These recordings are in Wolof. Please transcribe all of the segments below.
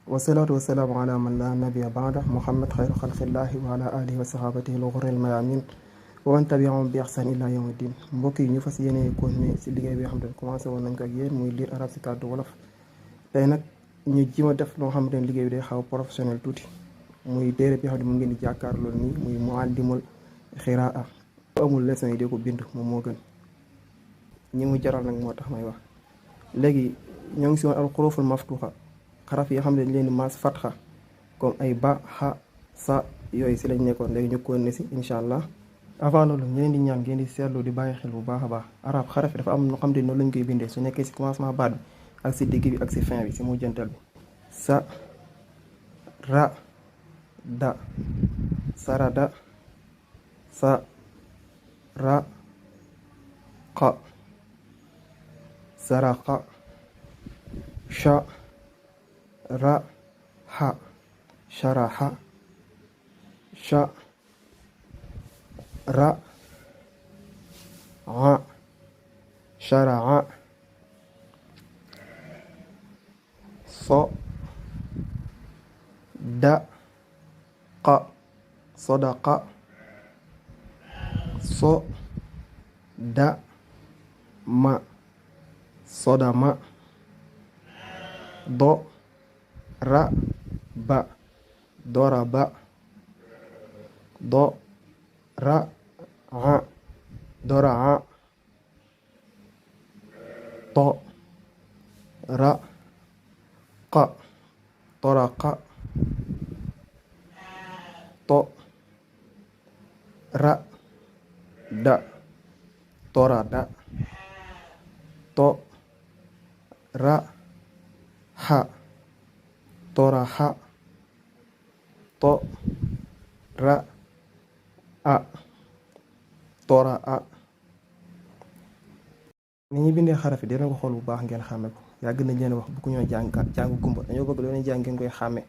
wasalaatu wasalaamu ala man la nabiya baada muhammad xayru xalqillahi wa ala alihi wa sahabatihi al-ghurril mayamin wa man tabiahum bi ihsan ila yawmi din. mbokk yi ñu fas yéene continuer si liggéey bi nga xam ne commencé woon nañ ko ak yéen muy lire arabe si kàddu wolof. tey nag ñu jima def loo xamante ne liggéey bi day xaw professionnel tuuti, muy téere bi nga xam ne mu ngeen di jàkkaarloo nii muy muallimul xiraa. amul leçon yi dee ko bind moom moo gën, ñi mu jaral nag moo tax may wax. léegi ñoo ngi si woon al xuruful maftuxa, xaraf yi xam ne dañ leen di maas fatxa comme ay ba xa sa yooyu si lañ nekkoon. léegi ñu koon ne si incha allah. avant loolu ñu leen di ñaan ngeen di seetlu di bàyyi xel bu baax a baax. arab xaraf yi dafa am noo xam ne noonu lañ koy bindee su nekkee si commencement baat bi ak si digg bi ak si fin bi si mujjantal bi. sa ra da sarada sa ra qa saraqa sha ra ha sharaha sha ra a sharaa so da qa sadaqa so da ma sodama do ra ba doraba do ra a doraa to ra qa toraqa to ra da torada to ra ha toraha to ra a tora a. ni ñu bindee xaraf yi dina ko xool bu baax ngeen xàmme ko. yàgg nañ leen wax bu ko ñoo jàng gumba, dañoo bëgg loo leen jàng ngeen koy xàmme.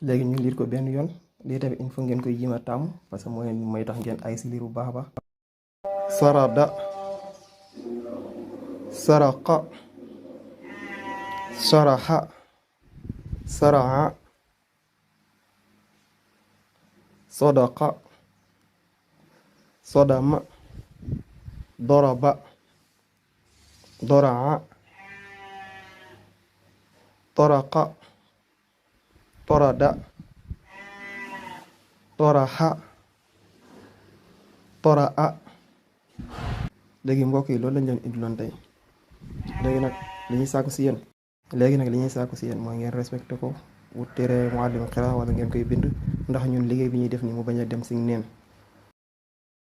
léegi ñu liir ko benn yoon. lii tamit il faut ngeen koy jima tàmm parce que mooy tax ngeen ay si liir bu baax a baax. sarada saraqa saraxa saraa sadaqa sodama doraba doraa toraqa torada toraha toraa. léegi mbokk yi loolu lañ leen indiloon tey. léegi nag li ñuy sàkku si yéen mooy ngeen respecté ko, wut téere muallim xiraa wala ngeen koy bind, ndax ñun liggéey bi ñuy def ni mu bañ a dem si neen.